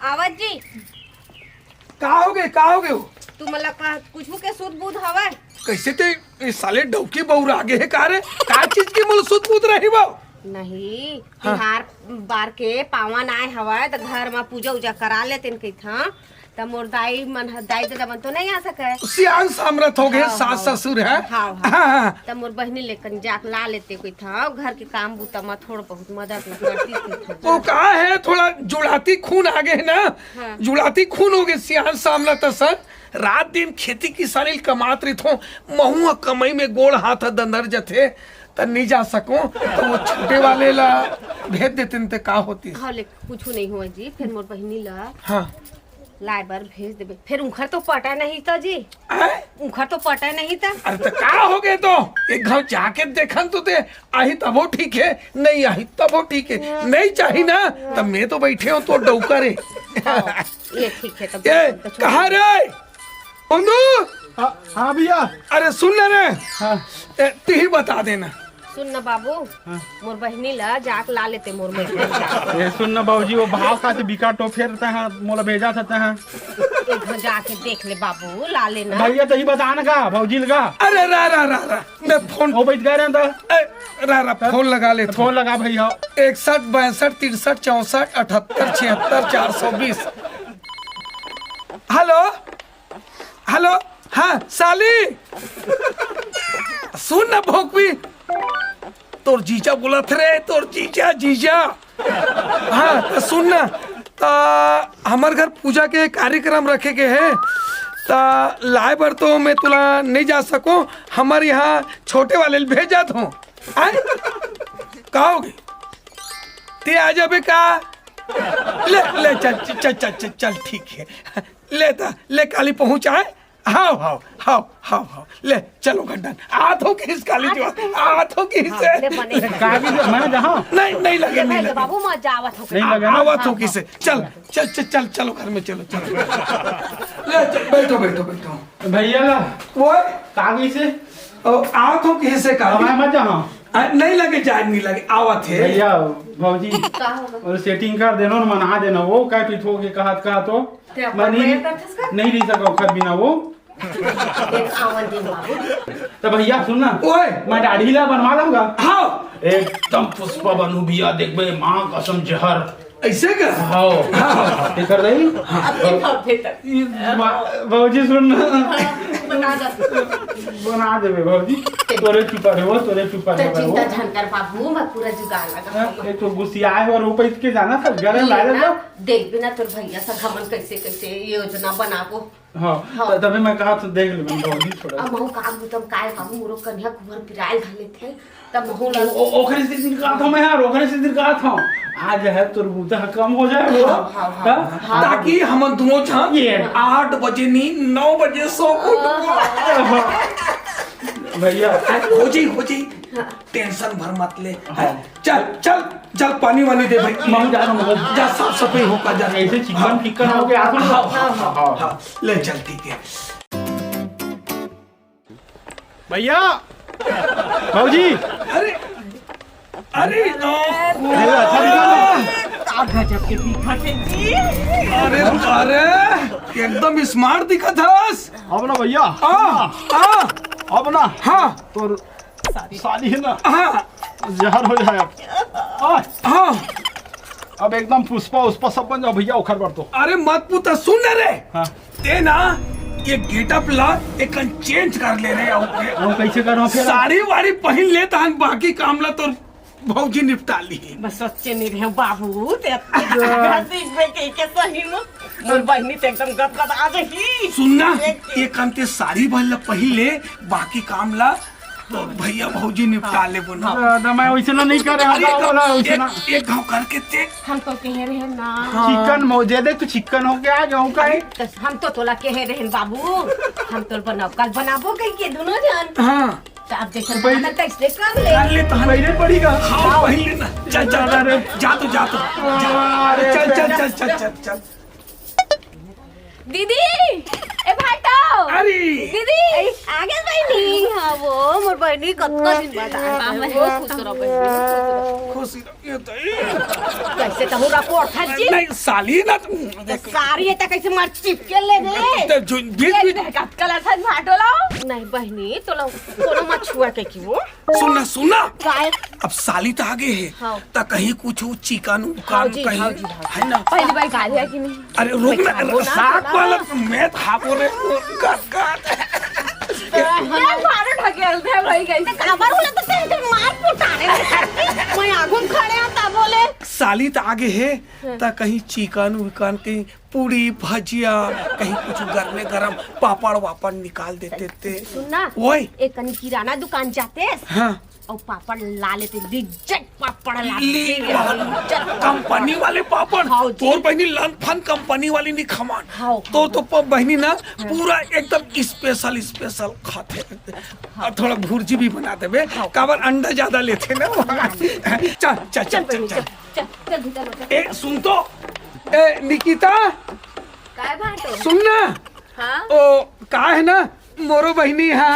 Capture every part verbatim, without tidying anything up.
आवत जी। का हो गए, का हो गए हो? तू मोला का कुछ के सुध बुध हवय? कैसे ते ये साले डौकी बउरा गे हे का रे? का चीज की मोला सुध बुध रही वो? नहीं, हाँ। तिहार बार के पावन आए हवय त घर म पूजा उजा करा लेतेन कहिथंव। त मोर दाई मन ह, दाई ददा मन तो नहीं आ सकय। सियान सामरथ हो गए, हाँ, सास हाँ। ससुर है। हाँ, हाँ। हाँ, हाँ। त मोर बहिनी लेकन जाके ला लेते कहिथंव, घर के काम बूता म थोड़ा बहुत मदद न करती कहिथंव। वो का है, थोड़ा जुड़ाती खून आ गए है ना, हाँ। जुड़ाती खून हो गए सियान सामरथ असन। रात दिन खेती किसानी ल कमात रहिथों, महू ह कमई में गोड़ हाथ ह दंदर जथे, त नहीं जा सकों, त वो छोटे वाले ला भेज देतेन ते का होतिस? हाँ, ले, कुछु नहीं हुआ जी, फिर मोर बहिनी ला हाँ। लाए बर भेज देबे। फिर उंखर तो पटा नहीं त जी, आय? उंखर तो पटा नहीं त। अरे त का हो गए तो? एक घाव जाके देखन तो ते, आही तबो ठीक है, नहीं आही तबो ठीक है, नहीं चाही ना, त मैं तो बैठे हों तो डौका रे। हाँ, ये ठीक है, तब ए, तो छोड़ कहाँ दे। रे? बंधु! हाँ, हाँ भैया। अरे सुन ना रे। हाँ। ए, तू ही बता देना। सुन ना बाबू, हाँ। मोर बहिनी ला जाके ला लेते मोर मइके। ए, सुन ना बाबूजी, वो भाव खातिर बिकट टोफे रहता है, मोला भेजा था तहाँ। एक बार जाके देख ले बाबू, ला लेना। भैया, तही बता ना का, भौजी लगा। अरे रा, रा, रा, रा, मैं फोन वो बैठ गए रहता। ए, रा, रा, फोन लगा ले, फोन लगा भैया। इकसठ बासठ तिरसठ चौसठ अठहत्तर छिहत्तर चार सौ बीस। हेलो, हेलो, हाँ, साली, सुन ना भोकवी, तोर जीजा बोलत रे, तोर जीजा, जीजा। हाँ, त सुन ना, त हमर घर पूजा के कार्यक्रम रखे के हे, त लाए बर तो मैं तुला नहीं जा सकों, हमर यहाँ छोटे वाले ल भेजत हों। आय? का हो गए? ते आ जाबे का? ले, ले, चल, चल, चल, चल, चल, चल, ठीक है। ले ता, ले काली पहुँच आए। हाव, हाव, हाव, हाव, हाव। ले, चलो घंटन। आत हो किस काली जो? आत हो किस हाँ, से? ले बने। कागज मैं जहाँ नहीं, नहीं लगे, ले, नहीं ले, लगे। बाबू, मैं जावत हूँ। नहीं लगे ना? आवत हो किस से? चल, चल, चल, चल, चलो घर में चलो, चलो। ले, चल, बैठो, बैठो, बैठो। भैया ला। वो? कागज से? ओ, आवत हो किस से काली? मैं मत जहाँ। आ, नहीं लगे, जाए नहीं लगे, आवत है। भैया, भौजी, का होगा? और सेटिंग कर देना और मना देना, वो काय पीठो के कहत का तो ते अपन मनी प्रयत्न करथस का? नहीं रह सका ओखर बिना वो। देख, आवन दे बाबू। तो भैया सुन ना, ओए। मैं दाढ़ी ला बनवा लूंगा। हाँ। एकदम पुष्पा बनू भैया, देखबे माँ कसम जहर। ऐसे का? हाँ। हाँ। ये कर दई? अब ये भाव भेतर। ये मा-, भौजी सुन ना। बना जा। बना देबे भौजी। तोरे चुपा रे वो, तोरे चुपा तो रे वो। चिंता झन कर बाबू, मैं पूरा जुगाड़ लगा। हाँ, एक तो गुस्सियाए और ऊपर इसके जाना सब गरम ये ला ना, देबे। देख बिना तोर भैया से हमन कैसे कैसे योजना बनाबो। हाँ, हाँ। त-, तभी मैं कहा तो देख ले, मैं भौजी थोड़ा। अब महू काम बुतम काय बाबू, मोरो कन्या कुंवर पिरायल धर लेथे, तब महू ला ओ-, ओ-, ओकरे से दिन कहा था मैं यार, ओकरे से दिन कहा था। आज है तोर बुता कम हो जाए वो। हाँ, हाँ, हाँ। हाँ? हाँ। ताकि हमन दोनों झन ये। आठ बजे नी, नौ बजे सो उठबो। हाँ। भैया। हो जी, हो जी। हाँ। टेंशन भर मत ले। हाँ। चल, चल, चल, पानी वानी दे भाई। मैं जा रहा हूँ। जा, साफ सफाई होकर जा। ऐसे चिकन फिकन हो गया। हाँ, हाँ, हाँ, हाँ, हाँ। ले चल, ठीक है। भैया, भौजी। अरे, अरे, अरे, अच्छा दिखा ना। का गजब के दिखत हे जी। अरे, अरे, एकदम स्मार्ट दिखत हस। अब ना भैया। हाँ, हाँ। अब ना। हाँ। तो साली है ना? हाँ। जहर हो जाए अब। आ, हाँ। अब एकदम पुष्पा उष्पा सब बन जाओ भैया, ओखर बर तो। अरे मत पूछा, सुन ना रे। हाँ। ते ना ये गेटअप ला एक चेंज कर ले रे। वो कैसे करो फिर? साड़ी वाड़ी पहन ले तहन बाकी काम ला तो भौजी निपटा ली। बस सोचे नहीं रहे बाबू, ते अतका देखबे के, के सही में मोर बहिनी ते एकदम गदगदा जाही। सुन ना, देख के। ये काम ते साड़ी वाला पहन ले, बाकी काम ला तो भैया भौजी निपटा ले बोला। हाँ। दादा, मैं वैसे ना नहीं कर रहा अरे, हूँ, बोला वैसे ना। एक, एक घाव करके देख। हम तो कहे रहे ना। हाँ। चिकन मौजे दे, तू चिकन हो गया, गाँव का है। अरे, तो हम तो तोला कहे रहे बाबू, हम तोर बनाओ, कल बनाबो कह के दोनों जन। हाँ। तो अब जैसे पहले बनाना तैसे कर ले। कर ले तो हम पहले पड़ेगा। हाँ, हाँ। पहले ना। चल, चल, अरे। जा तो, जा तो। अरे, चल, चल, चल। चल, चल, चल, चल, चल। दीदी, ए भाटो। अरे। दीदी, अरे, आ गए बहिनी। हाँ, वो मोर बहिनी, कतका दिन बाद आए हव। खुश रहो बहिनी, खुश रहो। खुश रहो, ये तो, ये। कैसे कहूँ रहा पोर्था जी? नहीं, साली ना तो। तो सारी ये तो कैसे मार चिपके ले गए? तो जो बीच ये बीच देख, कतका लड़का भाटो लाओ। नहीं बहिनी, तो लो, कोनो मछुआ के की वो। सुन ना, सुन ना। काय? अब साली तो आगे है, हाँ। तो कहीं कुछ चिकन उकन हाँ जी, कहीं, हाँ जी, हाँ जी। है ना? पहली बार गाली है कि नहीं? अरे रुक ना, साग वाला मैं था बोले, गद, गद। मैं मारो ढकेल दे भाई, कैसे? तो काबर बोले तो सर, तुम मार पुटारे। मैं आगू खड़े हूँ, तब बोले। साली तो आगे है, हाँ। तो कहीं चिकन उकन, कहीं पूड़ी, भजिया, कहीं कुछ गरमे गरम पापड़ वापड़ निकाल देते ते। सुन ना, ओए। एक कनी किराना दुकान जाते। हाँ। अउ पापड़ ला लेते, लिज्जत पापड़ ला ले लेते, बाबा। लिज्जत। कंपनी वाले पापड़। हाँ जी। तोर बहिनी लन फन कंपनी वाली नहीं खमान। हाँ, तोर तो प-, बहिनी ना हाँ। पूरा एकदम special, special खाथे। हाँ। और थोड़ा भुर्जी भी बना देबे, हाँ। काबर अंडा ज्यादा लेथे ना वो। चल, चल, चल, चल, बहिनी, चल। चल, चल, चल, भीतर हो, चल। ए, सुन तो। ए, निकिता। काय बात हो? सुन ना। हाँ? ओ, का है ना, मोरो बहिनी हा,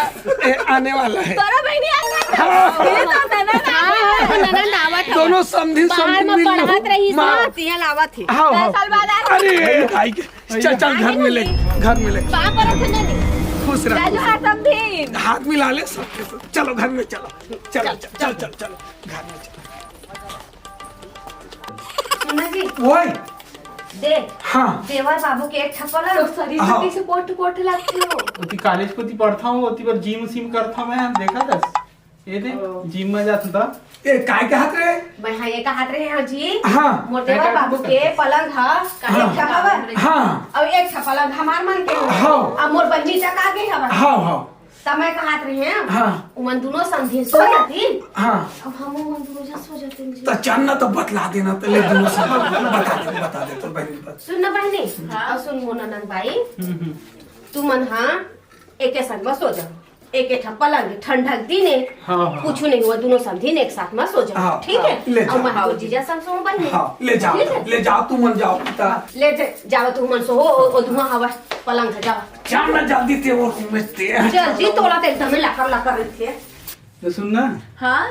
ए, आने वाला है। तोरो बहिनी आने वाला है? हाँ। ये तो ननद आवे है। ननद आवत है। दोनों समधी बाहर समधी में मिल पढ़त रही माँ। सा, तिया लावत है। हाँ, हाँ। साल बाद आ रही। अरे, आई के, चल, चल, घर में ले, घर में ले। बाप पर रखे ना नहीं। खुश रह। राजू हाथ समधी। हाथ मिला ले सबके साथ। चलो, घर में चलो। चलो, चल, चल, चल, चल, चल, घर में चलो। सुना जी। ओए। देख, हाँ। देवर बाबू के एक ठप्पा ला। तो शरीर हाँ। में कैसे कोट कोट लगती हो? ओती कॉलेज कोती पढ़ता हूँ, ओती बर जिम सिम करता मैं, देखा दस। ये दे, ओ। जिम में जाता था। ए, काय के हाथ रे? मैं हाँ, ये का हाथ रहे हैं जी। हाँ। मोर देवर बाबू के पलंग हा, का हाँ। एक ठप्पा बा। हाँ। और एक ठप्पा पलंग हमार मन के हो। हाँ। अब मोर बहिनी चका के हवा। हाँ, हाँ। त मैं कहत रहे हैं, हाँ। उमन दुनो समधी सो जाती। हाँ। अब हम उमन दुनो जन सो जाते हैं जी। त चल ना, तो बतला देना, तो ले दुनो समधी बता दे, बता दे तोर बहिनी पर। सुन ना बहिनी, हाँ। और सुन मोर ननद बाई, हम्म, हम्म। तुमन हाँ एके संग में सो जाओ, एके ठा पलंग, ठंडक दिन है, हाँ, हाँ। कुछ नहीं हुआ, दुनो समधी एक साथ में सो जाओ, हाँ, ठीक है? ले जाओ। और मैं हाँ। जीजा संग सो बहिनी। हाँ, ले जाओ, ठीक है? ले जाओ, तुमन जाओ, पिता। हाँ, ले जा, जाओ तुमन सो, ओ, ओ, ओ, धुआं हवा पलंग है, जाओ। चल ना जल्दी ते वो रूम में ते। चल जी, तोला ते एकदम लकर लकर रहिथे। तो सुन ना। हाँ?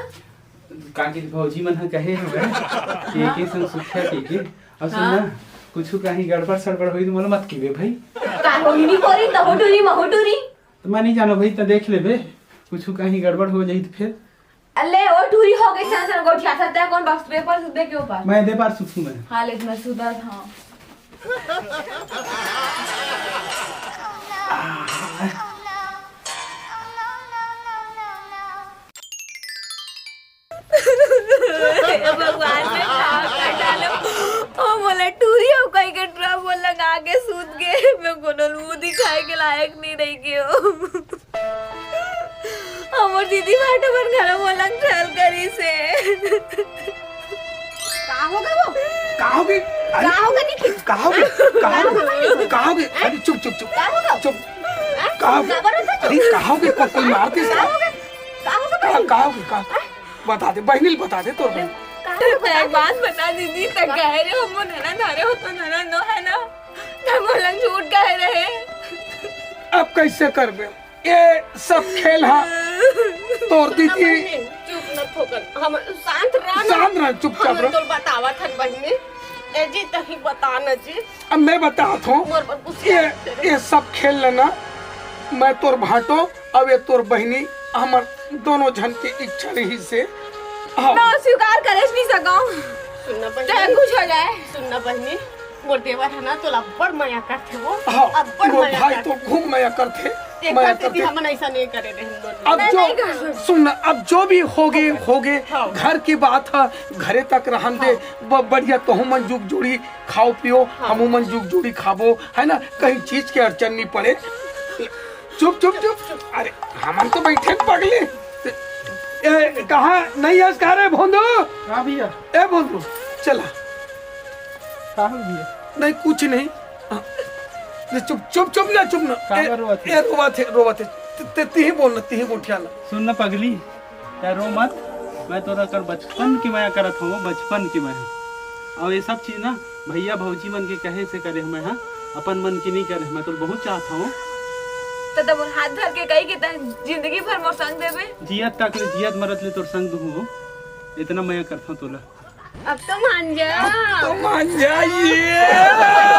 काकी भौजी मन ह कहे हवे कि एके संग सुखिया के के। और सुन हाँ? ना, कुछु कहीं गड़बड़ सड़बड़ होई तो मोला मत किबे भाई। का होई नी होई, तहु टूरी, महु टूरी। तो मैं नहीं जानो भाई, तो देख लेबे, कुछु कहीं गड़बड़ हो जाई तो फिर। अल्ले, ओ टूरी हो गई, सन सन गोठिया था, तै कौन बक्स पेपर दे के ऊपर? मैं दे बार सुखू मैं। हाँ, लेकिन मैं सुधा था। हे भगवान, मैं का कर डालो? ओ मोला टूरी अउ कई के ट्रक वो लगा के सूत गे। मैं कोनो मुंह दिखाए के लायक नहीं रही गयो। हमर दीदी भाटो मन घलो मोला ठल करिस हे। का हो गे वो? का हो गे? अरे, का हो गे निखिल? का हो गे? का हो गे? का हो गे? का हो गे? हैं? अरे, चुप, चुप, चुप। का हो गे? चुप। हैं? का हो गे? काबर होता अरे, चुप? का हो गे? को-, कोई मार दे का हो गे? का हो गे का, भाई? का हो गे? का? हैं? बता दे, बहिनी ल बता दे तोर बहिनी। का हो गे? त एक बात बता दीदी, त कहे रहे हो, मोर ननद हरे हो तो ननद नो है ना? त मोला झूठ कहे रहे। अब कैसे करबे? ये सब खेल हा तोर सुन ना दीदी। बहिनी, चुप न थोकन। हम शांत रह ना। शांत रह, चुपचाप हम रह। तोर बतावत हन बहिनी। ए जी, तही बता न जी। अब मैं बतावत हूँ। मोर बर गुस्सा ये, मत करे। ये सब खेल लेना। मैं तोर भांटो, अब ये तोर बहिनी, हमर दोनों झन के इच्छा रही से। हाँ। मैं स्वीकार करे नहीं सकूं। सुन ना बहिनी। चाहे कुछ हो जाए। सुन ना बहिनी। मोर देवर है ना, तोला अब्बड़ मया करथे वो, हाँ, अब्बड़ मोर मया भाई करथे। तो खूब मया करथे, एक मया बार दीदी करथे। हमन ऐसा नहीं करे रहे हम दोनों। अब मैं जो, नहीं कर सकती। सुन, अब जो भी होगे, होगे, हाँ। घर की बात है, घरे तक रहन दे, हाँ। ब-, बढ़िया तोहू मन जुग जुड़ी खाओ पियो, हाँ। हमू मन जुग जुड़ी खाबो, है ना, कहीं चीज के अड़चन नहीं पड़े। चुप, चुप, चुप। अरे, हमन तो बैठे पगली। ए, कहाँ नहीं है, कहाँ रे भोंदू? हाँ भैया। ए भोंदू, चला। का हो भैया? नहीं, कुछ नहीं। हाँ। ले चुप, चुप, चुप ना, चुप ना। का ए, रोवत हे? ए, रोवत हे, रोवत हे। ते, ते, तिही बोल ना, तिही गोठिया ना। सुन ना पगली, तै रो मत। मैं तोला कर बचपन के मया करत हूँ, बचपन के मया। और ये सब चीज ना भैया भौजी मन के कहे से करे हूँ मैं, हाँ, अपन मन के नहीं करे। मैं तो बहुत चाहत हूँ। त मोर हाथ धर के कही कि तैं जिंदगी भर मोर संग देबे। जियत तक ले, जियत मरत ले तोर संग दुहूं हो। इतना मया करथंव तोला। अब तो मान जा। तो मान जा ये।